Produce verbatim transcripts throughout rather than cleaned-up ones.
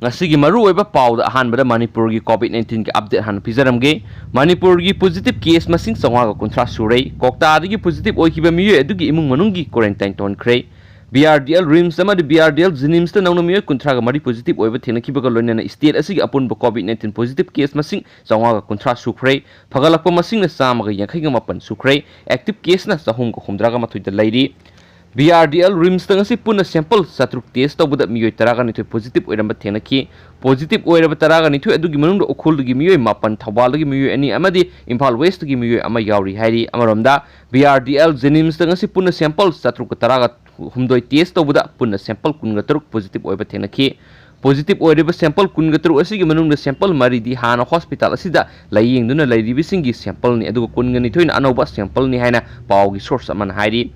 ꯉꯁꯤꯒꯤ ꯃꯔꯨꯑꯣꯏꯕ ꯄꯥꯎꯗ ꯑꯍꯥꯟꯕꯗ ꯃꯅꯤꯄꯨꯔꯒꯤ COVID nineteen ꯒꯤ update ꯍꯥꯟꯅ ꯄꯤꯖꯔꯝꯒꯦ꯫ ꯃꯅꯤꯄꯨꯔꯒꯤ positive case ꯃꯁꯤꯡ ꯆꯥꯝꯃꯉꯥꯒ ꯀꯨꯟꯊ꯭ꯔꯥ ꯁꯨꯔꯦ꯫ ꯀꯣꯛꯇꯥꯗꯒꯤ positive ꯑꯣꯏꯈꯤꯕ ꯃꯤꯑꯣꯏ ꯑꯗꯨꯒꯤ ꯏꯃꯨꯡ ꯃꯅꯨꯡꯒꯤ quarantine ꯇꯧꯍꯟꯈ꯭ꯔꯦ꯫ BRDL RIMS ꯑꯃꯗꯤ BRDL JNIMS ꯇ ꯅꯧꯅ ꯃꯤꯑꯣꯏ ꯀꯨꯟꯊ꯭ꯔꯥꯒ ꯃꯔꯤ positive ꯑꯣꯏꯕ ꯊꯦꯡꯅꯈꯤꯕꯒ ꯂꯣꯏꯅꯅ state ꯑꯁꯤꯒꯤ ꯑꯄꯨꯟꯕ COVID nineteen positive case ꯃꯁꯤꯡ ꯆꯥꯝꯃꯉꯥꯒ ꯀꯨꯟꯊ꯭ꯔꯥ ꯁꯨꯈ꯭ꯔꯦ꯫ ꯐꯒꯠꯂꯛꯄ ꯃꯁꯤꯡꯅ ꯆꯥꯝꯃꯒ ꯌꯥꯡꯈꯩꯒ ꯃꯥꯄꯟ ꯁꯨꯈ꯭ꯔꯦ꯫ Active case ꯅ ꯆꯍꯨꯝꯒ ꯍꯨꯝꯗ꯭ꯔꯥꯒ ꯃꯥꯊꯣꯏꯗ ꯂꯩꯔꯤ꯫ BRDL RIMS ꯇ ꯉꯁꯤ ꯄꯨꯟꯅ sample ꯆꯥꯇ꯭ꯔꯨꯛ test ꯇꯧꯕꯗ ꯃꯤꯑꯣꯏ ꯇꯔꯥꯒ ꯅꯤꯊꯣꯏ positive ꯑꯣꯏꯔꯝꯕ ꯊꯦꯡꯅꯈꯤ꯫ Positive ꯑꯣꯏꯔꯕ ꯇꯔꯥꯒ ꯅꯤꯊꯣꯏ ꯑꯗꯨꯒꯤ ꯃꯅꯨꯡꯗ ꯎꯈ꯭ꯔꯨꯜꯗꯒꯤ ꯃꯤꯑꯣꯏ ꯃꯥꯄꯟ, ꯊꯧꯕꯥꯜꯗꯒꯤ ꯃꯤꯑꯣꯏ ꯑꯅꯤ ꯑꯃꯗꯤ ꯏꯝꯐꯥꯜ West ꯇꯒꯤ ꯃꯤꯑꯣꯏ ꯑꯃ ꯌꯥꯎꯔꯤ ꯍꯥꯏꯔꯤ꯫ ꯑꯃꯔꯣꯝꯗ, BRDL JNIMS ꯇ ꯉꯁꯤ ꯄꯨꯟꯅ sample ꯆꯥꯇ꯭ꯔꯨꯛꯀ ꯇꯔꯥꯒ ꯍꯨꯝꯗꯣꯏ test ꯇꯧꯕꯗ ꯄꯨꯟꯅ sample ꯀꯨꯟꯒ ꯇꯔꯨꯛ positive ꯑꯣꯏꯕ ꯊꯦꯡꯅꯈꯤ꯫ Positive ꯑꯣꯏꯔꯤꯕ sample ꯀꯨꯟꯒ ꯇꯔꯨꯛ ꯑꯁꯤꯒꯤ ꯃꯅꯨꯡꯗ sample ꯃꯔꯤꯗꯤ ꯍꯥꯟꯅ hospital ꯑꯁꯤꯗ ꯂꯥꯌꯦꯡꯗꯨꯅ ꯂꯩꯔꯤꯕꯁꯤꯡꯒꯤ sample ꯅꯤ, ꯑꯗꯨꯒ ꯀꯨꯟꯒ ꯅꯤꯊꯣꯏꯅ ꯑꯅꯧꯕ sample ꯅꯤ ꯍꯥꯏꯅ ꯄꯥꯎꯒꯤ source ꯑꯃꯅ ꯍꯥꯏꯔꯤ꯫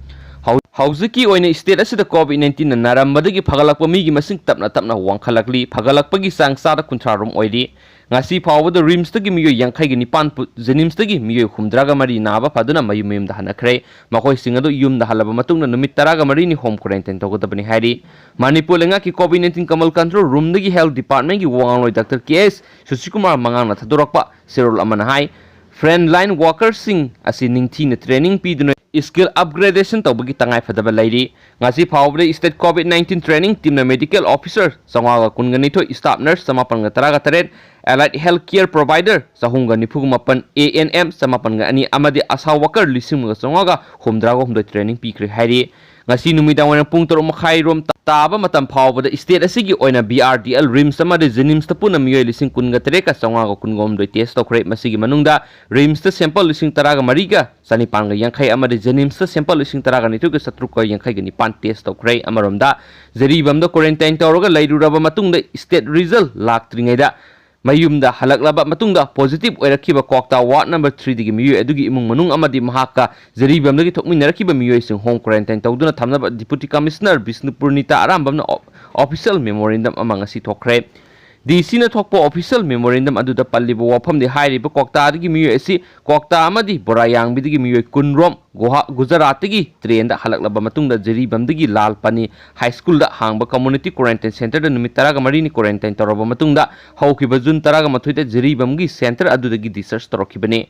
ꯍꯧ-, ꯍꯧꯖꯤꯛꯀꯤ ꯑꯣꯏꯅ state ꯑꯁꯤꯗ COVID nineteen ꯅ ꯅꯥꯔꯝꯕꯗꯒꯤ ꯐꯒꯠꯂꯛꯄ ꯃꯤꯒꯤ ꯃꯁꯤꯡ ꯇꯞꯅ ꯇꯞꯅ ꯋꯥꯡꯈꯠꯂꯛꯂꯤ꯫ ꯐꯒꯠꯂꯛꯄꯒꯤ ꯆꯥꯡ ꯆꯥꯗ ꯀꯨꯟꯊ꯭ꯔꯥ ꯔꯣꯝ ꯑꯣꯏꯔꯤ꯫ ꯉꯁꯤ ꯐꯥꯎꯕꯗ RIMS ꯇꯒꯤ ꯃꯤꯑꯣꯏ ꯌꯥꯡꯈꯩꯒ ꯅꯤꯄꯥꯟ ꯄꯨ-, JNIMS ꯇꯒꯤ ꯃꯤꯑꯣꯏ ꯍꯨꯝꯗ꯭ꯔꯥꯒ ꯃꯔꯤ ꯅꯥꯕ ꯐꯗꯨꯅ ꯃꯌꯨꯝ ꯃꯌꯨꯝꯗ ꯍꯟꯅꯈ꯭ꯔꯦ꯫ ꯃꯈꯣꯏꯁꯤꯡ ꯑꯗꯨ ꯌꯨꯝꯗ ꯍꯜꯂꯕ ꯃꯇꯨꯡꯗ ꯅꯨꯃꯤꯠ ꯇꯔꯥꯒ ꯃꯔꯤꯅꯤ home quarantine ꯇꯧꯒꯗꯕꯅꯤ ꯍꯥꯏꯔꯤ꯫ ꯃꯅꯤꯄꯨꯔ ꯂꯩꯉꯥꯛꯀꯤ COVID nineteen ꯀꯃꯜ control room ꯗꯒꯤ health department ꯀꯤ ꯋꯥ ꯉꯥꯡꯂꯣꯏ Doctor K S ꯁꯨꯁꯤꯀꯨꯃꯥꯔ ꯃꯉꯥꯡꯅ ꯊꯥꯗꯣꯔꯛꯄ ꯆꯦꯔꯣꯜ ꯑꯃꯅ ꯍꯥꯏ, frontline workers ꯁꯤꯡ ꯑꯁꯤ ꯅꯤꯡꯊꯤꯅ training ꯄꯤꯗꯨꯅ skill upgradation ꯇꯧꯕꯒꯤ ꯇꯉꯥꯏꯐꯗꯕ ꯂꯩꯔꯤ꯫ ꯉꯁꯤ ꯐꯥꯎꯕꯗ state COVID nineteen training team ꯅ medical officer ꯆꯥꯝꯃꯉꯥꯒ ꯀꯨꯟꯒ ꯅꯤꯊꯣꯏ, staff nurse ꯆꯃꯥꯄꯟꯒ ꯇꯔꯥꯒ ꯇꯔꯦꯠ, allied health care provider ꯆꯍꯨꯝꯒ ꯅꯤꯐꯨꯒ ꯃꯥꯄꯟ, A N M ꯆꯃꯥꯄꯟꯒ ꯑꯅꯤ ꯑꯃꯗꯤ ASHA worker ꯂꯤꯁꯤꯡ ꯑꯃꯒ ꯆꯥꯝꯃꯉꯥꯒ ꯍꯨꯝꯗ꯭ꯔꯥꯒ ꯍꯨꯝꯗꯣꯏ training ꯄꯤꯈ꯭ꯔꯦ ꯍꯥꯏꯔꯤ꯫ ꯉꯁꯤ ꯅꯨꯃꯤꯗꯥꯡ ꯋꯥꯏꯔꯝ ꯄꯨꯡ ꯇꯔꯨꯛ ꯃꯈꯥꯏ ꯔꯣꯝ ꯇꯥꯕ ꯃꯇꯝ ꯐꯥꯎꯕꯗ state ꯑꯁꯤꯒꯤ ꯑꯣꯏꯅ B R D L, RIMS ꯑꯃꯗꯤ JNIMS ꯇ ꯄꯨꯟꯅ ꯃꯤꯑꯣꯏ ꯂꯤꯁꯤꯡ ꯀꯨꯟꯒ ꯇꯔꯦꯠꯀ ꯆꯥꯝꯃꯉꯥꯒ ꯀꯨꯟꯒ ꯍꯨꯝꯗꯣꯏ test ꯇꯧꯈ꯭ꯔꯦ꯫ ꯃꯁꯤꯒꯤ ꯃꯅꯨꯡꯗ RIMS ꯇ sample ꯂꯤꯁꯤꯡ ꯇꯔꯥꯒ ꯃꯔꯤꯒ ꯆꯅꯤꯄꯥꯟꯒ ꯌꯥꯡꯈꯩ ꯑꯃꯗꯤ JNIMS ꯇ sample ꯂꯤꯁꯤꯡ ꯇꯔꯥꯒ ꯅꯤꯊꯣꯏꯒ ꯆꯥꯇ꯭ꯔꯨꯛꯀ ꯌꯥꯡꯈꯩꯒ ꯅꯤꯄꯥꯟ test ꯇꯧꯈ꯭ꯔꯦ꯫ ꯑꯃꯔꯣꯝꯗ, ꯖꯤꯔꯤꯕꯥꯝꯗ quarantine ꯇꯧꯔꯒ ꯂꯩꯔꯨꯔꯕ ꯃꯇꯨꯡꯗ state result ꯂꯥꯛꯇ꯭ꯔꯤꯉꯩꯗ ꯃꯌꯨꯝꯗ ꯍꯜꯂꯛꯂꯕ ꯃꯇꯨꯡꯗ positive ꯑꯣꯏꯔꯛꯈꯤꯕ ꯀ꯭ꯋꯥꯛꯇꯥ ward number three ꯗꯒꯤ ꯃꯤꯑꯣꯏ ꯑꯗꯨꯒꯤ ꯏꯃꯨꯡ ꯃꯅꯨꯡ ꯑꯃꯗꯤ ꯃꯍꯥꯛꯀ ꯖꯤꯔꯤꯕꯥꯝꯗꯒꯤ ꯊꯣꯛꯃꯤꯟꯅꯔꯛꯈꯤꯕ ꯃꯤꯑꯣꯏꯁꯤꯡ home quarantine ꯇꯧꯗꯨꯅ ꯊꯝꯅꯕ Deputy Commissioner ꯕꯤꯁꯅꯨꯄꯨꯔꯅꯤꯇꯥ ꯑꯔꯥꯝꯕꯝꯅ ꯑꯣ-, official memorandum ꯑꯃ ꯉꯁꯤ ꯊꯣꯛꯈ꯭ꯔꯦ꯫ ꯗꯤ ꯁꯤꯅ ꯊꯣꯛꯄ official memorandum ꯑꯗꯨꯗ ꯄꯜꯂꯤꯕ ꯋꯥꯐꯝꯗꯤ, ꯍꯥꯏꯔꯤꯕ ꯀ꯭ꯋꯥꯛꯇꯥꯗꯒꯤ ꯃꯤꯑꯣꯏ ꯑꯁꯤ ꯀ꯭ꯋꯥꯛꯇꯥ ꯑꯃꯗꯤ ꯕꯣꯔꯥꯌꯥꯡꯕꯤꯗꯒꯤ ꯃꯤꯑꯣꯏ ꯀꯨꯟꯔꯣꯝ ꯒꯨꯍꯥ-, ꯒꯨꯖꯔꯥꯠꯇꯒꯤ ꯇ꯭ꯔꯦꯟꯗ ꯍꯜꯂꯛꯂꯕ ꯃꯇꯨꯡꯗ ꯖꯤꯔꯤꯕꯝꯗꯒꯤ ꯂꯥꯜ ꯄꯅꯤ ꯍꯥꯏ ꯁ꯭ꯀꯨꯜꯗ ꯍꯥꯡꯕ community quarantine centreꯗ ꯅꯨꯃꯤꯠ ꯇꯔꯥꯒ ꯃꯔꯤꯅꯤ quarantine ꯇꯧꯔꯕ ꯃꯇꯨꯡꯗ ꯍꯧꯈꯤꯕ ꯖꯨꯟ ꯇꯔꯥꯒ ꯃꯥꯊꯣꯏꯗ ꯖꯤꯔꯤꯕꯝꯒꯤ centre ꯑꯗꯨꯗꯒꯤ discharge ꯇꯧꯔꯛꯈꯤꯕꯅꯤ꯫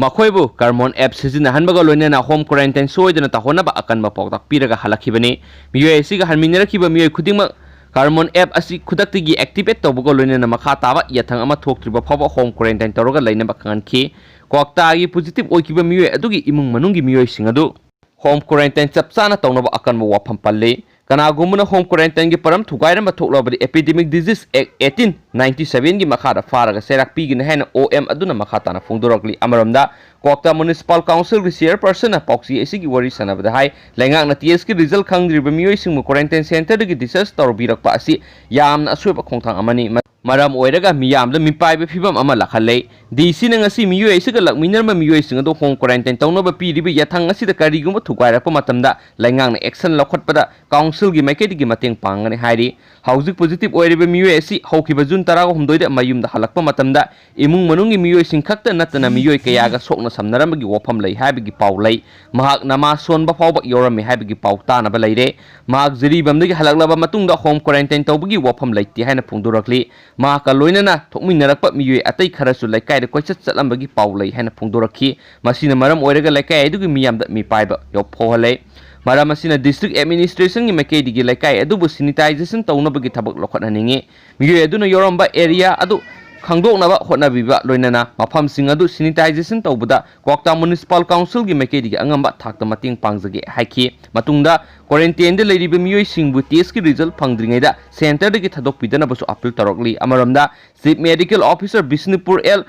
ꯃꯈꯣꯏꯕꯨ ꯀꯔꯃꯣꯟ app ꯁꯤꯖꯤꯟꯅꯍꯟꯕꯒ ꯂꯣꯏꯅꯅ home quarantine ꯁꯣꯏꯗꯅ ꯇꯧꯍꯟꯅꯕ ꯑꯀꯟꯕ ꯄꯥꯎꯇꯥꯛ ꯄꯤꯔꯒ ꯍꯜꯂꯛꯈꯤꯕꯅꯤ꯫ ꯃꯤꯑꯣꯏ ꯑꯁꯤꯒ ꯍꯟꯃꯤꯟꯅꯔꯛꯈꯤꯕ ꯃꯤꯑꯣꯏ ꯈꯨꯗꯤꯡꯃꯛ ꯀꯔꯃꯣꯟ app ꯑꯁꯤ ꯈꯨꯗꯛꯇꯒꯤ activate ꯇꯧꯕꯒ ꯂꯣꯏꯅꯅ ꯃꯈꯥ ꯇꯥꯕ ꯌꯥꯊꯪ ꯑꯃ ꯊꯣꯛꯇ꯭ꯔꯤꯕ ꯐꯥꯎꯕ home quarantine ꯇꯧꯔꯒ ꯂꯩꯅꯕ ꯈꯪꯍꯟꯈꯤ꯫ ꯀ꯭ꯋꯥꯛꯇꯥꯒꯤ positive ꯑꯣꯏꯈꯤꯕ ꯃꯤꯑꯣꯏ ꯑꯗꯨꯒꯤ ꯏꯃꯨꯡ ꯃꯅꯨꯡꯒꯤ ꯃꯤꯑꯣꯏꯁꯤꯡ ꯑꯗꯨ home quarantine ꯆꯞ ꯆꯥꯅ ꯇꯧꯅꯕ ꯑꯀꯟꯕ ꯋꯥꯐꯝ ꯄꯜꯂꯤ꯫ ꯀꯅꯥꯒꯨꯝꯕꯅ home quarantineꯒꯤ ꯄꯔꯝ ꯊꯨꯒꯥꯏꯔꯝꯕ ꯊꯣꯛꯂꯕꯗꯤ Epidemic Disease Act eighteen ninety sevenꯒꯤ ꯃꯈꯥꯗ ꯐꯥꯔꯒ ꯆꯩꯔꯥꯛ ꯄꯤꯒꯅꯤ ꯍꯥꯏꯅ ꯑꯣ ꯑꯦꯝ ꯑꯗꯨꯅ ꯃꯈꯥ ꯇꯥꯅ ꯐꯣꯡꯗꯣꯔꯛꯂꯤ꯫ ꯑꯃꯔꯣꯝꯗ, ꯀ꯭ꯋꯥꯛꯇꯥ Municipal Councilꯒꯤ chairpersonꯅ ꯄꯥꯎꯆꯦ ꯑꯁꯤꯒꯤ ꯋꯥꯔꯤ ꯁꯥꯟꯅꯕꯗ ꯍꯥꯏ, ꯂꯩꯉꯥꯛꯅ testꯀꯤ result ꯈꯪꯗ꯭ꯔꯤꯕ ꯃꯤꯑꯣꯏꯁꯤꯡꯕꯨ quarantine centreꯗꯒꯤ discharge ꯇꯧꯔꯕꯤꯔꯛꯄ ꯑꯁꯤ ꯌꯥꯝꯅ ꯑꯁꯣꯏꯕ ꯈꯣꯡꯊꯥꯡ ꯑꯃꯅꯤ꯫ ꯃꯔꯝ ꯑꯣꯏꯔꯒ ꯃꯤꯌꯥꯝꯗ ꯃꯤꯄꯥꯏꯕ ꯐꯤꯚꯝ ꯑꯃ ꯂꯥꯛꯍꯜꯂꯦ꯫ ꯗꯤ ꯁꯤꯅ ꯉꯁꯤ ꯃꯤꯑꯣꯏ ꯑꯁꯤꯒ ꯂꯥꯛꯃꯤꯟꯅꯔꯝꯕ ꯃꯤꯑꯣꯏꯁꯤꯡ ꯑꯗꯨ home quarantine ꯇꯧꯅꯕ ꯄꯤꯔꯤꯕ ꯌꯥꯊꯪ ꯑꯁꯤꯗ ꯀꯔꯤꯒꯨꯝꯕ ꯊꯨꯒꯥꯏꯔꯛꯄ ꯃꯇꯝꯗ ꯂꯩꯉꯥꯛꯅ action ꯂꯧꯈꯠꯄꯗ councilꯒꯤ ꯃꯥꯏꯀꯩꯗꯒꯤ ꯃꯇꯦꯡ ꯄꯥꯡꯒꯅꯤ ꯍꯥꯏꯔꯤ꯫ ꯍꯧꯖꯤꯛ positive ꯑꯣꯏꯔꯤꯕ ꯃꯤꯑꯣꯏ ꯑꯁꯤ ꯍꯧꯈꯤꯕ ꯖꯨꯟ ꯇꯔꯥꯍꯨꯝꯗꯣꯏꯗ ꯃꯌꯨꯝꯗ ꯍꯜꯂꯛꯄ ꯃꯇꯝꯗ ꯏꯃꯨꯡ ꯃꯅꯨꯡꯒꯤ ꯃꯤꯑꯣꯏꯁꯤꯡ ꯈꯛꯇ ꯅꯠꯇꯅ ꯃꯤꯑꯣꯏ ꯀꯌꯥꯒ ꯁꯣꯛꯅ ꯁꯝꯅꯔꯝꯕꯒꯤ ꯋꯥꯐꯝ ꯂꯩ ꯍꯥꯏꯕꯒꯤ ꯄꯥꯎ ꯂꯩ꯫ ꯃꯍꯥꯛ ꯅꯃꯥ ꯁꯣꯟꯕ ꯐꯥꯎꯕ ꯌꯥꯎꯔꯝꯃꯤ ꯍꯥꯏꯕꯒꯤ ꯄꯥꯎ ꯇꯥꯅꯕ ꯂꯩꯔꯦ꯫ ꯃꯍꯥꯛ ꯖꯤꯔꯤꯕꯥꯝꯗꯒꯤ ꯍꯜꯂꯛꯂꯕ ꯃꯇꯨꯡꯗ home quarantine ꯇꯧꯕꯒꯤ ꯋꯥꯐꯝ ꯂꯩꯇꯦ ꯍꯥꯏꯅ ꯐꯣꯡꯗꯣꯔꯛꯂꯤ꯫ ꯃꯍꯥꯛꯀ ꯂꯣꯏꯅꯅ ꯊꯣꯛꯃꯤꯟꯅꯔꯛꯄ ꯃꯤꯑꯣꯏ ꯑꯇꯩ ꯈꯔꯁꯨ ꯂꯩꯀꯥꯏꯗ ꯀꯣꯏꯆꯠ ꯆꯠꯂꯝꯕꯒꯤ ꯄꯥꯎ ꯂꯩ ꯍꯥꯏꯅ ꯐꯣꯡꯗꯣꯔꯛꯈꯤ꯫ ꯃꯁꯤꯅ ꯃꯔꯝ ꯑꯣꯏꯔꯒ ꯂꯩꯀꯥꯏ ꯑꯗꯨꯒꯤ ꯃꯤꯌꯥꯝꯗ ꯃꯤꯄꯥꯏꯕ ꯌꯥꯎ-, ꯐꯥꯎꯍꯜꯂꯦ꯫ ꯃꯔꯝ ꯑꯁꯤꯅ district administrationꯒꯤ ꯃꯥꯏꯀꯩꯗꯒꯤ ꯂꯩꯀꯥꯏ ꯑꯗꯨꯕꯨ sanitization ꯇꯧꯅꯕꯒꯤ ꯊꯕꯛ ꯂꯧꯈꯠꯍꯟꯅꯤꯡꯏ꯫ ꯃꯤꯑꯣꯏ ꯑꯗꯨꯅ ꯌꯥꯎꯔꯝꯕ area ꯑꯗꯨ ꯈꯪꯗꯣꯛꯅꯕ ꯍꯣꯠꯅꯕꯤꯕ, ꯂꯣꯏꯅꯅ ꯃꯐꯝꯁꯤꯡ ꯑꯗꯨ sanitization ꯇꯧꯕꯗ ꯀ꯭ꯋꯥꯛꯇꯥ Municipal Councilꯒꯤ ꯃꯥꯏꯀꯩꯗꯒꯤ ꯑꯉꯝꯕ ꯊꯥꯛꯇ ꯃꯇꯦꯡ ꯄꯥꯡꯖꯒꯦ ꯍꯥꯏꯈꯤ꯫ ꯃꯇꯨꯡꯗ quarantineꯗ ꯂꯩꯔꯤꯕ ꯃꯤꯑꯣꯏꯁꯤꯡꯕꯨ testꯀꯤ result ꯐꯪꯗ꯭ꯔꯤꯉꯩꯗ centreꯗꯒꯤ ꯊꯥꯗꯣꯛꯄꯤꯗꯅꯕꯁꯨ appeal ꯇꯧꯔꯛꯂꯤ꯫ ꯑꯃꯔꯣꯝꯗ, Chief Medical Officer Bishnupur L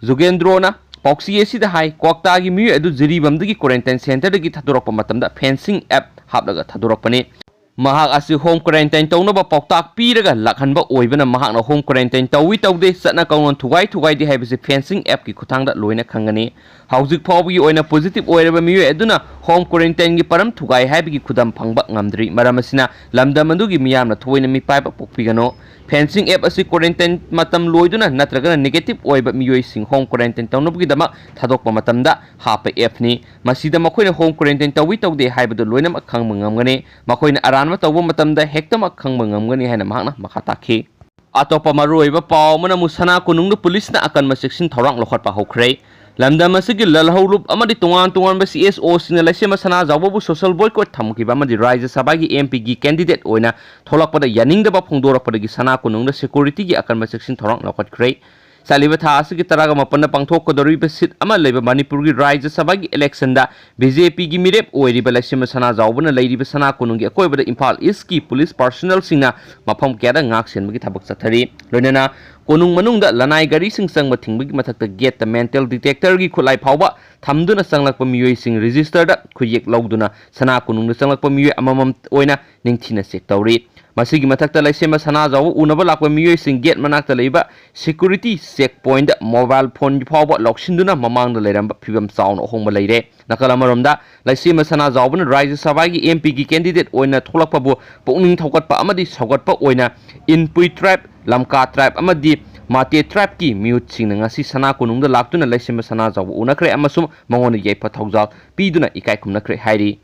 ꯖꯨꯒꯦꯟꯗ꯭ꯔꯣꯅ ꯄꯥꯎꯆꯦ ꯑꯁꯤꯗ ꯍꯥꯏ, ꯀ꯭ꯋꯥꯛꯇꯥꯒꯤ ꯃꯤꯑꯣꯏ ꯑꯗꯨ ꯖꯤꯔꯤꯕꯥꯝꯗꯒꯤ quarantine centreꯗꯒꯤ ꯊꯥꯗꯣꯔꯛꯄ ꯃꯇꯝꯗ fencing app ꯍꯥꯞꯂꯒ ꯊꯥꯗꯣꯔꯛꯄꯅꯤ꯫ ꯃꯍꯥꯛ ꯑꯁꯤ ꯍꯣꯝ ꯀ꯭ꯋꯥꯔꯦꯟꯇꯥꯏꯟ ꯇꯧꯅꯕ ꯄꯥꯎꯇꯥꯛ ꯄꯤꯔꯒ ꯂꯥꯛꯍꯟꯕ ꯑꯣꯏꯕꯅ ꯃꯍꯥꯛꯅ ꯍꯣꯝ ꯀ꯭ꯋꯥꯔꯦꯟꯇꯥꯏꯟ ꯇꯧꯏ ꯇꯧꯗꯦ, ꯆꯠꯅ ꯀꯥꯡꯂꯣꯟ ꯊꯨꯒꯥꯏ ꯊꯨꯒꯥꯏꯗꯦ ꯍꯥꯏꯕꯁꯤ ꯐꯦꯟꯁꯤꯡ ꯑꯦꯞꯀꯤ ꯈꯨꯠꯊꯥꯡꯗ ꯂꯣꯏꯅ ꯈꯪꯒꯅꯤ꯫ ꯍꯧꯖꯤꯛ ꯐꯥꯎꯕꯒꯤ ꯑꯣꯏꯅ ꯄꯣꯖꯤꯇꯤꯚ ꯑꯣꯏꯔꯕ ꯃꯤꯑꯣꯏ ꯑꯗꯨꯅ ꯍꯣꯝ ꯀ꯭ꯋꯥꯔꯦꯟꯇꯥꯏꯟꯒꯤ ꯄꯔꯝ ꯊꯨꯒꯥꯏ ꯍꯥꯏꯕꯒꯤ ꯈꯨꯗꯝ ꯐꯪꯕ ꯉꯝꯗ꯭ꯔꯤ꯫ ꯃꯔꯝ ꯑꯁꯤꯅ ꯂꯝꯗꯝ ꯑꯗꯨꯒꯤ ꯃꯤꯌꯥꯝꯅ ꯊꯑꯣꯏꯅ ꯃꯤꯄꯥꯏꯕ ꯄꯣꯛꯄꯤꯒꯅꯨ꯫ ꯐꯦꯟꯁꯤꯡ ꯑꯦꯞ ꯑꯁꯤ ꯀ꯭ꯋꯥꯔꯦꯟꯇꯥꯏꯟ ꯃꯇꯝ ꯂꯣꯏꯗꯨꯅ ꯅꯠꯇ꯭ꯔꯒꯅ ꯅꯦꯒꯦꯇꯤꯚ ꯑꯣꯏꯕ ꯃꯤꯑꯣꯏꯁꯤꯡ ꯍꯣꯝ ꯀ꯭ꯋꯥꯔꯦꯟꯇꯥꯏꯟ ꯇꯧꯅꯕꯒꯤꯗꯃꯛ ꯊꯥꯗꯣꯛꯄ ꯃꯇꯝꯗ ꯍꯥꯞꯄ ꯑꯦꯞꯅꯤ꯫ ꯃꯁꯤꯗ ꯃꯈꯣꯏꯅ ꯍꯣꯝ ꯀ꯭ꯋꯥꯔꯦꯟꯇꯥꯏꯟ ꯇꯧꯏ ꯇꯧꯗꯦ ꯍꯥꯏꯕꯗꯨ ꯂꯣꯏꯅꯃꯛ ꯈꯪꯕ ꯉꯝꯒꯅꯤ꯫ ꯃꯈꯣꯏꯅ ꯑꯔꯥꯟꯕ ꯇꯧꯕ ꯃꯇꯝꯗ ꯍꯦꯛꯇꯃꯛ ꯈꯪꯕ ꯉꯝꯒꯅꯤ ꯍꯥꯏꯅ ꯃꯍꯥꯛꯅ ꯃꯈꯥ ꯇꯥꯈꯤ꯫ ꯑꯇꯣꯞꯄ ꯃꯔꯨꯑꯣꯏꯕ ꯄꯥꯎ ꯑꯃꯅ ꯑꯃꯨꯛ ꯁꯅꯥ ꯀꯣꯅꯨꯡꯗ ꯄꯨꯂꯤꯁꯅ ꯑꯀꯟꯕ ꯆꯦꯛꯁꯤꯟ ꯊꯧꯔꯥꯡ ꯂꯧꯈꯠꯄ ꯍꯧꯈ꯭ꯔꯦ꯫ ꯂꯝꯗꯝ ꯑꯁꯤꯒꯤ ꯂꯜꯍꯧ ꯂꯨꯞ ꯑꯃꯗꯤ ꯇꯣꯉꯥꯟ ꯇꯣꯉꯥꯟꯕ ꯁꯤ ꯑꯦꯁ ꯑꯣꯁꯤꯡꯅ ꯂꯩꯁꯦꯝꯕ ꯁꯅꯥꯖꯥꯎꯕꯕꯨ ꯁꯣꯁꯦꯜ ꯕꯣꯏꯀꯣꯠ ꯊꯝꯈꯤꯕ ꯑꯃꯗꯤ ꯔꯥꯖ꯭ꯌ ꯁꯚꯥꯒꯤ ꯑꯦꯝ ꯄꯤꯒꯤ ꯀꯦꯟꯗꯤꯗꯦꯠ ꯑꯣꯏꯅ ꯊꯣꯛꯂꯛꯄꯗ ꯌꯥꯅꯤꯡꯗꯕ ꯐꯣꯡꯗꯣꯔꯛꯄꯗꯒꯤ ꯁꯅꯥ ꯀꯣꯅꯨꯡꯗ ꯁꯦꯀ꯭ꯌꯨꯔꯤꯇꯤꯒꯤ ꯑꯀꯟꯕ ꯆꯦꯛꯁꯤꯟ ꯊꯧꯔꯥꯡ ꯂꯧꯈꯠꯈ꯭ꯔꯦ꯫ ꯆꯠꯂꯤꯕ ꯊꯥ ꯑꯁꯤꯒꯤ ꯇꯔꯥꯒ ꯃꯥꯄꯟꯗ ꯄꯥꯡꯊꯣꯛꯀꯗꯧꯔꯤꯕ ꯁꯤꯠ ꯑꯃ ꯂꯩꯕ ꯃꯅꯤꯄꯨꯔꯒꯤ ꯔꯥꯖ꯭ꯌ ꯁꯚꯥꯒꯤ ꯏꯂꯦꯛꯁꯟꯗ ꯕꯤ ꯖꯦ ꯄꯤꯒꯤ ꯃꯤꯔꯦꯞ ꯑꯣꯏꯔꯤꯕ ꯂꯩꯁꯦꯝꯕ ꯁꯅꯥꯖꯥꯎꯕꯅ ꯂꯩꯔꯤꯕ ꯁꯅꯥ ꯀꯣꯅꯨꯡꯒꯤ ꯑꯀꯣꯏꯕꯗ ꯏꯝꯐꯥꯜ ꯏꯁꯀꯤ ꯄꯨꯂꯤꯁ ꯄꯥꯔꯁꯣꯅꯦꯜꯁꯤꯡꯅ ꯃꯐꯝ ꯀꯌꯥꯗ ꯉꯥꯛ ꯁꯦꯟꯕꯒꯤ ꯊꯕꯛ ꯆꯠꯊꯔꯤ꯫ ꯂꯣꯏꯅꯅ ꯀꯣꯅꯨꯡ ꯃꯅꯨꯡꯗ ꯂꯅꯥꯏ ꯒꯥꯔꯤꯁꯤꯡ ꯆꯪꯕ ꯊꯤꯡꯕꯒꯤ ꯃꯊꯛꯇ ꯒꯦꯠꯇ ꯃꯦꯇꯦꯜ ꯗꯤꯇꯦꯛꯇꯔꯒꯤ ꯈꯨꯠꯂꯥꯏ ꯐꯥꯎꯕ ꯊꯝꯗꯨꯅ ꯆꯪꯂꯛꯄ ꯃꯤꯑꯣꯏꯁꯤꯡ ꯔꯦꯖꯤꯁꯇꯔꯗ ꯈꯨꯠꯌꯦꯛ ꯂꯧꯗꯨꯅ ꯁꯅꯥ ꯀꯣꯅꯨꯡꯗ ꯆꯪꯂꯛꯄ ꯃꯤꯑꯣꯏ ꯑꯃꯃꯝ ꯑꯣꯏꯅ ꯅꯤꯡꯊꯤꯅ ꯆꯦꯛ ꯇꯧꯔꯤ꯫ ꯃꯁꯤꯒꯤ ꯃꯊꯛꯇ ꯂꯩꯁꯦꯝꯕ ꯁꯅꯥꯖꯥꯎꯕ ꯎꯅꯕ ꯂꯥꯛꯄ ꯃꯤꯑꯣꯏꯁꯤꯡ ꯒꯦꯠ ꯃꯅꯥꯛꯇ ꯂꯩꯕ ꯁꯦꯀ꯭ꯌꯨꯔꯤꯇꯤ ꯆꯦꯛ ꯄꯣꯏꯟꯗ ꯃꯣꯕꯥꯏꯜ ꯐꯣꯟ ꯐꯥꯎꯕ ꯂꯧꯁꯤꯟꯗꯨꯅ ꯃꯃꯥꯡꯗ ꯂꯩꯔꯝꯕ ꯐꯤꯕꯝ ꯆꯥꯎꯅ ꯑꯍꯣꯡꯕ ꯂꯩꯔꯦ꯫ ꯅꯥꯀꯜ ꯑꯃꯔꯣꯝꯗ ꯂꯩꯁꯦꯝꯕ ꯁꯅꯥꯖꯥꯎꯕꯅ ꯔꯥꯖ꯭ꯌ ꯁꯚꯥꯒꯤ ꯑꯦꯝ ꯄꯤꯒꯤ ꯀꯦꯟꯗꯤꯗꯦꯠ ꯑꯣꯏꯅ ꯊꯣꯛꯂꯛꯄꯕꯨ ꯄꯨꯛꯅꯤꯡ ꯊꯧꯒꯠꯄ ꯑꯃꯗꯤ ꯁꯧꯒꯠꯄ ꯑꯣꯏꯅ ꯏꯟꯄꯨꯏ ꯇ꯭ꯔꯥꯏꯕ, ꯂꯝꯀꯥ ꯇ꯭ꯔꯥꯏꯕ ꯑꯃꯗꯤ ꯃꯥꯇꯦ ꯇ꯭ꯔꯥꯏꯕꯀꯤ ꯃꯤꯍꯨꯠꯁꯤꯡꯅ ꯉꯁꯤ ꯁꯅꯥ ꯀꯣꯅꯨꯡꯗ ꯂꯥꯛꯇꯨꯅ ꯂꯩꯁꯦꯝꯕ ꯁꯅꯥꯖꯥꯎꯕ ꯎꯅꯈ꯭ꯔꯦ ꯑꯃꯁꯨꯡ ꯃꯉꯣꯟꯗ ꯌꯥꯏꯐ ꯊꯧꯖꯥꯜ ꯄꯤꯗꯨꯅ ꯏꯀꯥꯏ ꯈꯨꯝꯅꯈ꯭ꯔꯦ ꯍꯥꯏꯔꯤ꯫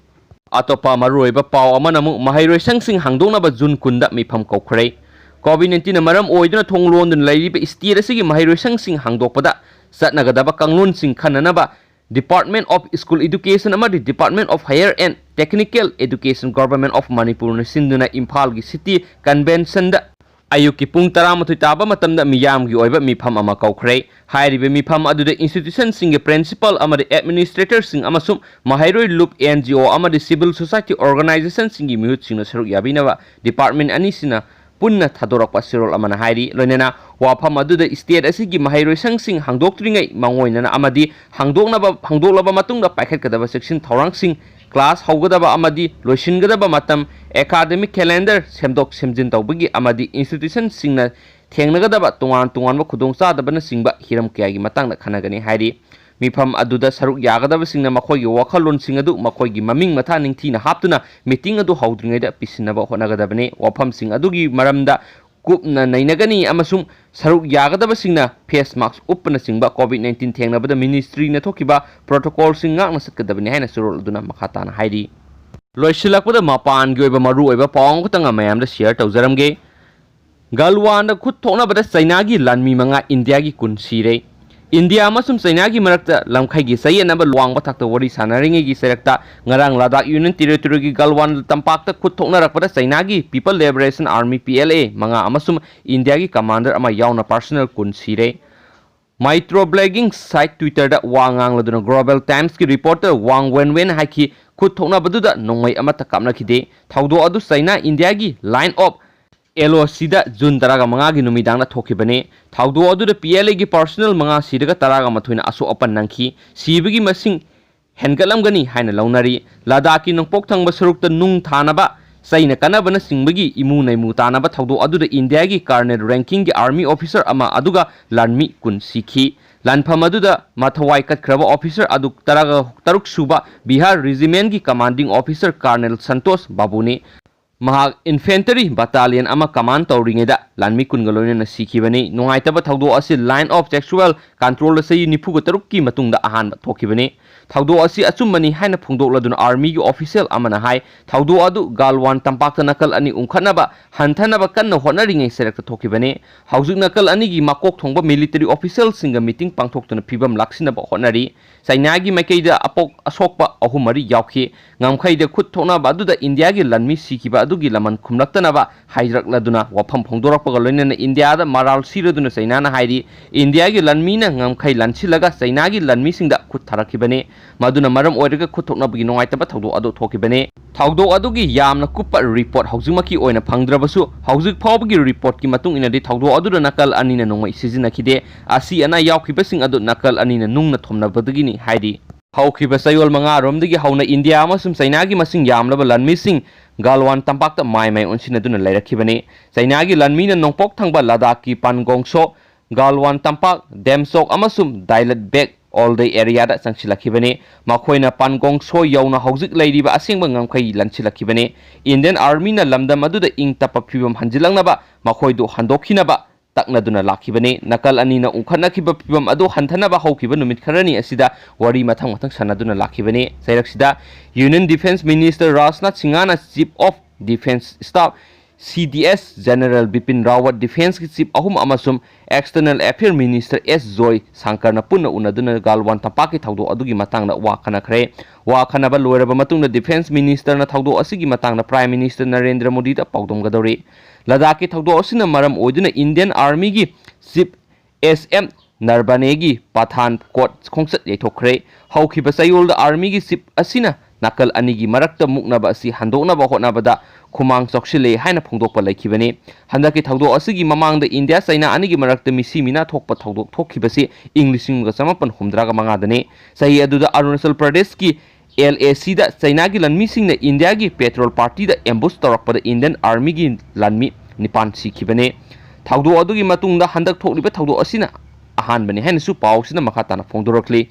ꯑꯇꯣꯞꯄ ꯃꯔꯨꯑꯣꯏꯕ ꯄꯥꯎ ꯑꯃꯅ ꯑꯃꯨꯛ ꯃꯍꯩꯔꯣꯏꯁꯪꯁꯤꯡ ꯍꯥꯡꯗꯣꯛꯅꯕ ꯖꯨꯟ ꯀꯨꯟꯗ ꯃꯤꯐꯝ ꯀꯧꯈ꯭ꯔꯦ꯫ ꯀꯣꯚꯤꯗ ꯅꯥꯏꯟꯇꯤꯟꯅ ꯃꯔꯝ ꯑꯣꯏꯗꯨꯅ ꯊꯣꯡ ꯂꯣꯟꯗꯨꯅ ꯂꯩꯔꯤꯕ ꯁ꯭ꯇꯦꯠ ꯑꯁꯤꯒꯤ ꯃꯍꯩꯔꯣꯏꯁꯪꯁꯤꯡ ꯍꯥꯡꯗꯣꯛꯄꯗ ꯆꯠꯅꯒꯗꯕ ꯀꯥꯡꯂꯣꯟꯁꯤꯡ ꯈꯟꯅꯅꯕ Department of School Education ꯑꯃꯗꯤ Department of Higher and Technical Education, Government of ꯃꯅꯤꯄꯨꯔꯅ ꯁꯤꯟꯗꯨꯅ ꯏꯝꯐꯥꯜꯒꯤ ꯁꯤꯇꯤ ꯀꯟꯚꯦꯟꯁꯟꯗ ꯑꯌꯨꯛꯀꯤ ꯄꯨꯡ ꯇꯔꯥꯃꯥꯊꯣꯏ ꯇꯥꯕ ꯃꯇꯝꯗ ꯃꯤꯌꯥꯝꯒꯤ ꯑꯣꯏꯕ ꯃꯤꯐꯝ ꯑꯃ ꯀꯧꯈ꯭ꯔꯦ꯫ ꯍꯥꯏꯔꯤꯕ ꯃꯤꯐꯝ ꯑꯗꯨꯗ ꯏꯟꯁꯇꯤꯇ꯭ꯌꯨꯁꯟꯁꯤꯡꯒꯤ ꯄ꯭ꯔꯤꯟꯁꯤꯄꯥꯜ ꯑꯃꯗꯤ ꯑꯦꯗꯃꯤꯅꯤꯁꯇ꯭ꯔꯦꯇꯔꯁꯤꯡ ꯑꯃꯁꯨꯡ ꯃꯍꯩꯔꯣꯏ ꯂꯨꯞ, ꯑꯦꯟ ꯖꯤ ꯑꯣ ꯑꯃꯗꯤ ꯁꯤꯚꯤꯜ ꯁꯣꯁꯥꯏꯇꯤ ꯑꯣꯔꯒꯅꯥꯏꯖꯦꯁꯟꯁꯤꯡꯒꯤ ꯃꯤꯍꯨꯠꯁꯤꯡꯅ ꯁꯔꯨꯛ ꯌꯥꯕꯤꯅꯕ ꯗꯤꯄꯥꯔꯠꯃꯦꯟ ꯑꯅꯤꯁꯤꯅ ꯄꯨꯟꯅ ꯊꯥꯗꯣꯔꯛꯄ ꯆꯦꯔꯣꯜ ꯑꯃꯅ ꯍꯥꯏꯔꯤ꯫ ꯂꯣꯏꯅꯅ ꯋꯥꯐꯝ ꯑꯗꯨꯗ ꯁ꯭ꯇꯦꯠ ꯑꯁꯤꯒꯤ ꯃꯍꯩꯔꯣꯏꯁꯪꯁꯤꯡ ꯍꯥꯡꯗꯣꯛꯇ꯭ꯔꯤꯉꯩ ꯃꯥꯡꯑꯣꯏꯅꯅ ꯑꯃꯗꯤ ꯍꯥꯡꯗꯣꯛꯅꯕ, ꯍꯥꯡꯗꯣꯛꯂꯕ ꯃꯇꯨꯡꯗ ꯄꯥꯏꯈꯠꯀꯗꯕ ꯆꯦꯛꯁꯤꯟ ꯊꯧꯔꯥꯡꯁꯤꯡ class ꯍꯧꯒꯗꯕ ꯑꯃꯗꯤ ꯂꯣꯏꯁꯤꯟꯒꯗꯕ ꯃꯇꯝ, academic calendar ꯁꯦꯝꯗꯣꯛ ꯁꯦꯝꯖꯤꯟ ꯇꯧꯕꯒꯤ ꯑꯃꯗꯤ institutionꯁꯤꯡꯅ ꯊꯦꯡꯅꯒꯗꯕ ꯇꯣꯉꯥꯟ ꯇꯣꯉꯥꯟꯕ ꯈꯨꯗꯣꯡꯆꯥꯗꯕꯅꯆꯤꯡꯕ ꯍꯤꯔꯝ ꯀꯌꯥꯒꯤ ꯃꯇꯥꯡꯗ ꯈꯟꯅꯒꯅꯤ ꯍꯥꯏꯔꯤ꯫ ꯃꯤꯐꯝ ꯑꯗꯨꯗ ꯁꯔꯨꯛ ꯌꯥꯒꯗꯕꯁꯤꯡꯅ ꯃꯈꯣꯏꯒꯤ ꯋꯥꯈꯜꯂꯣꯟꯁꯤꯡ ꯑꯗꯨ ꯃꯈꯣꯏꯒꯤ ꯃꯃꯤꯡ ꯃꯊꯥ ꯅꯤꯡꯊꯤꯅ ꯍꯥꯞꯇꯨꯅ meeting ꯑꯗꯨ ꯍꯧꯗ꯭ꯔꯤꯉꯩꯗ ꯄꯤꯁꯤꯟꯅꯕ ꯍꯣꯠꯅꯒꯗꯕꯅꯤ꯫ ꯋꯥꯐꯝꯁꯤꯡ ꯑꯗꯨꯒꯤ ꯃꯔꯝꯗ ꯀꯨꯞꯅ ꯅꯩꯅꯒꯅꯤ ꯑꯃꯁꯨꯡ ꯁꯔꯨꯛ ꯌꯥꯒꯗꯕꯁꯤꯡꯅ face mask ꯎꯞꯄꯅꯆꯤꯡꯕ COVID nineteen ꯊꯦꯡꯅꯕꯗ ministryꯅ ꯊꯣꯛꯈꯤꯕ protocolꯁꯤꯡ ꯉꯥꯛꯅ ꯆꯠꯀꯗꯕꯅꯤ ꯍꯥꯏꯅ ꯆꯨꯔꯣꯜ ꯑꯗꯨꯅ ꯃꯈꯥ ꯇꯥꯅ ꯍꯥꯏꯔꯤ꯫ ꯂꯣꯏꯁꯤꯜꯂꯛꯄꯗ ꯃꯄꯥꯟꯒꯤ ꯑꯣꯏꯕ ꯃꯔꯨꯑꯣꯏꯕ ꯄꯥꯎ ꯑꯃꯈꯛꯇꯪ ꯃꯌꯥꯝꯗ share ꯇꯧꯖꯔꯝꯒꯦ꯫ ꯒꯜꯋꯥꯟꯗ ꯈꯨꯠ ꯊꯣꯛꯅꯕꯗ ꯆꯩꯅꯥꯒꯤ ꯂꯥꯟꯃꯤ ꯃꯉꯥ ꯏꯟꯗꯤꯌꯥꯒꯤ ꯀꯨꯟ ꯁꯤꯔꯦ꯫ ꯏꯟꯗꯤꯌꯥ ꯑꯃꯁꯨꯡ ꯆꯩꯅꯥꯒꯤ ꯃꯔꯛꯇ ꯂꯝꯈꯩꯒꯤ ꯆꯌꯦꯠꯅꯕ ꯋꯥꯡꯕ ꯊꯥꯛꯇ ꯋꯥꯔꯤ ꯁꯥꯟꯅꯔꯤꯉꯩꯒꯤ ꯆꯩꯔꯛꯇ ꯉꯔꯥꯡ ꯂꯗꯥꯈ Union Territoryꯒꯤ ꯒꯜꯋꯥꯟ ꯇꯝꯄꯥꯛꯇ ꯈꯨꯠ ꯊꯣꯛꯅꯔꯛꯄꯗ ꯆꯩꯅꯥꯒꯤ People Liberation Army, P L A, ꯃꯉꯥ ꯑꯃꯁꯨꯡ ꯏꯟꯗꯤꯌꯥꯒꯤ commander ꯑꯃ ꯌꯥꯎꯅ personnel ꯀꯨꯟ ꯁꯤꯔꯦ꯫ Microblogging site Twitterꯗ ꯋꯥ ꯉꯥꯡꯂꯗꯨꯅ Global Timesꯀꯤ reporter Wang Wenwen ꯍꯥꯏꯈꯤ, ꯈꯨꯠ ꯊꯣꯛꯅꯕꯗꯨꯗ ꯅꯣꯡꯃꯩ ꯑꯃꯠꯇ ꯀꯥꯞꯅꯈꯤꯗꯦ꯫ ꯊꯧꯗꯣꯛ ꯑꯗꯨ ꯆꯩꯅꯥ ꯏꯟꯗꯤꯌꯥꯒꯤ Line of L O Cꯗ June ꯇꯔꯥꯃꯉꯥꯒꯤ ꯅꯨꯃꯤꯗꯥꯡꯗ ꯊꯣꯛꯈꯤꯕꯅꯤ꯫ ꯊꯧꯗꯣꯛ ꯑꯗꯨꯗ P L Aꯒꯤ personnel ꯃꯉꯥ ꯁꯤꯔꯒ ꯇꯔꯥꯃꯥꯊꯣꯏꯅ ꯑꯁꯣꯛ ꯑꯄꯟ ꯅꯪꯈꯤ꯫ ꯁꯤꯕꯒꯤ ꯃꯁꯤꯡ ꯍꯦꯟꯒꯠꯂꯝꯒꯅꯤ ꯍꯥꯏꯅ ꯂꯧꯅꯔꯤ꯫ ꯂꯗꯥꯈꯀꯤ ꯅꯣꯡꯄꯣꯛ ꯊꯪꯕ ꯁꯔꯨꯛꯇ ꯅꯨꯡ ꯊꯥꯅꯕ, ꯆꯩꯅ ꯀꯟꯅꯕꯅꯆꯤꯡꯕꯒꯤ ꯏꯃꯨ ꯅꯩꯃꯨ ꯇꯥꯅꯕ ꯊꯧꯗꯣꯛ ꯑꯗꯨꯗ ꯏꯟꯗꯤꯌꯥꯒꯤ colonel rankingꯒꯤ army officer ꯑꯃ ꯑꯗꯨꯒ ꯂꯥꯟꯃꯤ ꯀꯨꯟ ꯁꯤꯈꯤ꯫ ꯂꯥꯟꯐꯝ ꯑꯗꯨꯗ ꯃꯊꯋꯥꯏ ꯀꯠꯈ꯭ꯔꯕ officer ꯑꯗꯨ ꯇꯔꯥꯒ ꯇꯔꯨꯛ ꯁꯨꯕ Bihar Regimentꯀꯤ commanding officer colonel Santosh Babuꯅꯤ꯫ ꯃꯍꯥꯛ infantry battalion ꯑꯃ command ꯇꯧꯔꯤꯉꯩꯗ ꯂꯥꯟꯃꯤ ꯀꯨꯟꯒ ꯂꯣꯏꯅꯅ ꯁꯤꯈꯤꯕꯅꯤ꯫ ꯅꯨꯡꯉꯥꯏꯇꯕ ꯊꯧꯗꯣꯛ ꯑꯁꯤ Line of Actual Controlꯗ ꯆꯍꯤ ꯅꯤꯐꯨꯒ ꯇꯔꯨꯛꯀꯤ ꯃꯇꯨꯡꯗ ꯑꯍꯥꯟꯕ ꯊꯣꯛꯈꯤꯕꯅꯤ꯫ ꯊꯧꯗꯣꯛ ꯑꯁꯤ ꯑꯆꯨꯝꯕꯅꯤ ꯍꯥꯏꯅ ꯐꯣꯡꯗꯣꯛꯂꯗꯨꯅ armyꯒꯤ official ꯑꯃꯅ ꯍꯥꯏ, ꯊꯧꯗꯣꯛ ꯑꯗꯨ ꯒꯥꯜꯋꯥꯟ ꯇꯝꯄꯥꯛꯇ ꯅꯥꯀꯜ ꯑꯅꯤ ꯎꯪꯈꯠꯅꯕ ꯍꯟꯊꯅꯕ ꯀꯟꯅ ꯍꯣꯠꯅꯔꯤꯉꯩ ꯆꯩꯔꯛꯇ ꯊꯣꯛꯈꯤꯕꯅꯤ꯫ ꯍꯧꯖꯤꯛ ꯅꯥꯀꯜ ꯑꯅꯤꯒꯤ ꯃꯀꯣꯛ ꯊꯣꯡꯕ military officialꯁꯤꯡꯒ meeting ꯄꯥꯡꯊꯣꯛꯇꯨꯅ ꯐꯤꯕꯝ ꯂꯥꯛꯁꯤꯟꯅꯕ ꯍꯣꯠꯅꯔꯤ꯫ ꯆꯩꯅꯥꯒꯤ ꯃꯥꯏꯀꯩꯗ ꯑꯄꯣꯛ ꯑꯁꯣꯛꯄ ꯑꯍꯨꯝ ꯃꯔꯤ ꯌꯥꯎꯈꯤ꯫ ꯉꯝꯈꯩꯗ ꯈꯨꯠ ꯊꯣꯛꯅꯕ ꯑꯗꯨꯗ ꯏꯟꯗꯤꯌꯥꯒꯤ ꯂꯥꯟꯃꯤ ꯁꯤꯈꯤꯕ ꯑꯗꯨꯒꯤ ꯂꯃꯟ ꯈꯨꯝꯂꯛꯇꯅꯕ ꯍꯥꯏꯔꯛꯂꯗꯨꯅ ꯋꯥꯐꯝ ꯐꯣꯡꯗꯣꯔꯛꯄꯒ ꯂꯣꯏꯅꯅ ꯏꯟꯗꯤꯌꯥꯗ ꯃꯔꯥꯜ ꯁꯤꯔꯗꯨꯅ ꯆꯩꯅꯥꯅ ꯍꯥꯏꯔꯤ, ꯏꯟꯗꯤꯌꯥꯒꯤ ꯂꯥꯟꯃꯤꯅ ꯉꯝꯈꯩ ꯂꯥꯟꯁꯤꯜꯂꯒ ꯆꯩꯅꯥꯒꯤ ꯂꯥꯟꯃꯤꯁꯤꯡꯗ ꯈꯨꯠ ꯊꯥꯔꯛꯈꯤꯕꯅꯤ꯫ ꯃꯗꯨꯅ ꯃꯔꯝ ꯑꯣꯏꯔꯒ ꯈꯨꯠ ꯊꯣꯛꯅꯕꯒꯤ ꯅꯨꯡꯉꯥꯏꯇꯕ ꯊꯧꯗꯣꯛ ꯑꯗꯨ ꯊꯣꯛꯈꯤꯕꯅꯤ꯫ ꯊꯧꯗꯣꯛ ꯑꯗꯨꯒꯤ ꯌꯥꯝꯅ ꯀꯨꯞꯄ report ꯍꯧꯖꯤꯛꯃꯛꯀꯤ ꯑꯣꯏꯅ ꯐꯪꯗ꯭ꯔꯕꯁꯨ, ꯍꯧꯖꯤꯛ ꯐꯥꯎꯕꯒꯤ reportꯀꯤ ꯃꯇꯨꯡ ꯏꯟꯅꯗꯤ ꯊꯧꯗꯣꯛ ꯑꯗꯨꯗ ꯅꯥꯀꯜ ꯑꯅꯤꯅ ꯅꯣꯡꯃꯩ ꯁꯤꯖꯤꯟꯅꯈꯤꯗꯦ꯫ ꯑꯁꯤ ꯑꯅꯥ ꯌꯥꯎꯈꯤꯕꯁꯤꯡ ꯑꯗꯨ ꯅꯥꯀꯜ ꯑꯅꯤꯅ ꯅꯨꯡꯅ ꯊꯣꯝꯅꯕꯗꯒꯤꯅꯤ ꯍꯥꯏꯔꯤ꯫ ꯍꯧꯈꯤꯕ ꯆꯌꯣꯜ ꯃꯉꯥꯔꯣꯝꯗꯒꯤ ꯍꯧꯅ ꯏꯟꯗꯤꯌꯥ ꯑꯃꯁꯨꯡ ꯆꯩꯅꯥꯒꯤ ꯃꯁꯤꯡ ꯌꯥꯝꯂꯕ ꯂꯥꯟꯃꯤꯁꯤꯡ ꯒꯥꯜꯋꯥꯟ ꯇꯝꯄꯥꯛꯇ ꯃꯥꯏ ꯃꯥꯏ ꯑꯣꯟꯁꯤꯟꯅꯗꯨꯅ ꯂꯩꯔꯛꯈꯤꯕꯅꯤ꯫ ꯆꯩꯅꯥꯒꯤ ꯂꯥꯟꯃꯤꯅ ꯅꯣꯡꯄꯣꯛ ꯊꯪꯕ ꯂꯗꯥꯈꯀꯤ ꯄꯥꯟꯒꯣꯡꯁꯣ, ꯒꯥꯜꯋꯥꯟ ꯇꯝꯄꯥꯛ, ꯗꯦꯝꯆꯣꯛ ꯑꯃꯁꯨꯡ ꯗꯥꯏꯂꯠ ꯕꯦꯛ ꯑꯣꯜꯗꯦ ꯑꯦꯔꯤꯌꯥꯗ ꯆꯪꯁꯤꯜꯂꯛꯈꯤꯕꯅꯤ꯫ ꯃꯈꯣꯏꯅ ꯄꯥꯟꯒꯣꯡꯁꯣ ꯌꯧꯅ ꯍꯧꯖꯤꯛ ꯂꯩꯔꯤꯕ ꯑꯁꯦꯡꯕ ꯉꯝꯈꯩ ꯂꯟꯁꯤꯜꯂꯛꯈꯤꯕꯅꯤ꯫ ꯏꯟꯗꯤꯌꯟ ꯑꯥꯔꯃꯤꯅ ꯂꯝꯗꯝ ꯑꯗꯨꯗ ꯏꯪ ꯇꯞꯄ ꯐꯤꯕꯝ ꯍꯟꯖꯤꯜꯂꯛꯅꯕ ꯃꯈꯣꯏꯗꯨ ꯍꯟꯗꯣꯛꯈꯤꯅꯕ ꯇꯛꯅꯗꯨꯅ ꯂꯥꯛꯈꯤꯕꯅꯤ꯫ ꯅꯥꯀꯜ ꯑꯅꯤꯅ ꯎꯪꯈꯠꯅꯈꯤꯕ ꯐꯤꯕꯝ ꯑꯗꯨ ꯍꯟꯊꯅꯕ ꯍꯧꯈꯤꯕ ꯅꯨꯃꯤꯠ ꯈꯔꯅꯤ ꯑꯁꯤꯗ ꯋꯥꯔꯤ ꯃꯊꯪ ꯃꯊꯪ ꯁꯥꯟꯅꯗꯨꯅ ꯂꯥꯛꯈꯤꯕꯅꯤ꯫ ꯆꯩꯔꯛꯁꯤꯗ Union Defence Minister ꯔꯥꯖꯅꯥꯊ ꯁꯤꯡꯍꯅ Chief of Defence Staff, C D S, General Bipin Rawat, ꯗꯤꯐꯦꯟꯁꯀꯤ ꯆꯤꯐ ꯑꯍꯨꯝ ꯑꯃꯁꯨꯡ External Affair Minister S ꯖꯣꯏ ꯁꯪꯀꯔꯅ ꯄꯨꯟꯅ ꯎꯅꯗꯨꯅ ꯒꯥꯜꯋꯥꯟ ꯇꯝꯄꯥꯛꯀꯤ ꯊꯧꯗꯣꯛ ꯑꯗꯨꯒꯤ ꯃꯇꯥꯡꯗ ꯋꯥ ꯈꯟꯅꯈ꯭ꯔꯦ꯫ ꯋꯥ ꯈꯟꯅꯕ ꯂꯣꯏꯔꯕ ꯃꯇꯨꯡꯗ ꯗꯤꯐꯦꯟꯁ ꯃꯤꯅꯤꯁꯇꯔꯅ ꯊꯧꯗꯣꯛ ꯑꯁꯤꯒꯤ ꯃꯇꯥꯡꯗ ꯄ꯭ꯔꯥꯏꯝ ꯃꯤꯅꯤꯁꯇꯔ ꯅꯔꯦꯟꯗ꯭ꯔ ꯃꯣꯗꯤꯗ ꯄꯥꯎꯗꯝꯒꯗꯧꯔꯤ꯫ ꯂꯗꯥꯈꯀꯤ ꯊꯧꯗꯣꯛ ꯑꯁꯤꯅ ꯃꯔꯝ ꯑꯣꯏꯗꯨꯅ ꯏꯟꯗꯤꯌꯟ ꯑꯥꯔꯃꯤꯒꯤ ꯆꯤꯐ S M ꯅꯔꯕꯥꯅꯦꯒꯤ ꯄꯊꯥꯟ ꯀꯣꯠ ꯈꯣꯡꯆꯠ ꯌꯩꯊꯣꯛꯈ꯭ꯔꯦ꯫ ꯍꯧꯈꯤꯕ ꯆꯌꯣꯜꯗ ꯑꯥꯔꯃꯤꯒꯤ ꯆꯤꯐ ꯑꯁꯤꯅ ꯅꯥꯀꯜ ꯑꯅꯤꯒꯤ ꯃꯔꯛꯇ ꯃꯨꯛꯅꯕ ꯑꯁꯤ ꯍꯟꯗꯣꯛꯅꯕ ꯍꯣꯠꯅꯕꯗ ꯈꯨꯃꯥꯡ ꯆꯥꯎꯁꯤꯜꯂꯦ ꯍꯥꯏꯅ ꯐꯣꯡꯗꯣꯛꯄ ꯂꯩꯈꯤꯕꯅꯤ꯫ ꯍꯟꯗꯛꯀꯤ ꯊꯧꯗꯣꯛ ꯑꯁꯤꯒꯤ ꯃꯃꯥꯡꯗ ꯏꯟꯗꯤꯌꯥ ꯆꯩꯅꯥ ꯑꯅꯤꯒꯤ ꯃꯔꯛꯇ ꯃꯤꯁꯤ ꯃꯤꯅꯥ ꯊꯣꯛꯄ ꯊꯧꯗꯣꯛ ꯊꯣꯛꯈꯤꯕꯁꯤ ꯏꯪ ꯂꯤꯁꯤꯡ ꯑꯃꯒ ꯆꯃꯥꯄꯟ ꯍꯨꯝꯗ꯭ꯔꯥꯒ ꯃꯉꯥꯗꯅꯤ꯫ ꯆꯍꯤ ꯑꯗꯨꯗ ꯑꯔꯨꯅꯥꯆꯜ ꯄ꯭ꯔꯗꯦꯁꯀꯤ L A C ꯗ ꯆꯩꯅꯥꯒꯤ ꯂꯥꯟꯃꯤꯁꯤꯡꯅ ꯏꯟꯗꯤꯌꯥꯒꯤ ꯄꯦꯇ꯭ꯔꯣꯜ ꯄꯥꯔꯇꯤꯗ ꯑꯦꯝꯕꯨꯁ ꯇꯧꯔꯛꯄꯗ ꯏꯟꯗꯤꯌꯟ ꯑꯥꯔꯃꯤꯒꯤ ꯂꯥꯟꯃꯤ ꯅꯤꯄꯥꯟ ꯁꯤꯈꯤꯕꯅꯤ꯫ ꯊꯧꯗꯣꯛ ꯑꯗꯨꯒꯤ ꯃꯇꯨꯡꯗ ꯍꯟꯗꯛ ꯊꯣꯛꯂꯤꯕ ꯊꯧꯗꯣꯛ ꯑꯁꯤꯅ ꯑꯍꯥꯟꯕꯅꯤ ꯍꯥꯏꯅꯁꯨ ꯄꯥꯎꯁꯤꯅ ꯃꯈꯥ ꯇꯥꯅ ꯐꯣꯡꯗꯣꯔꯛꯂꯤ꯫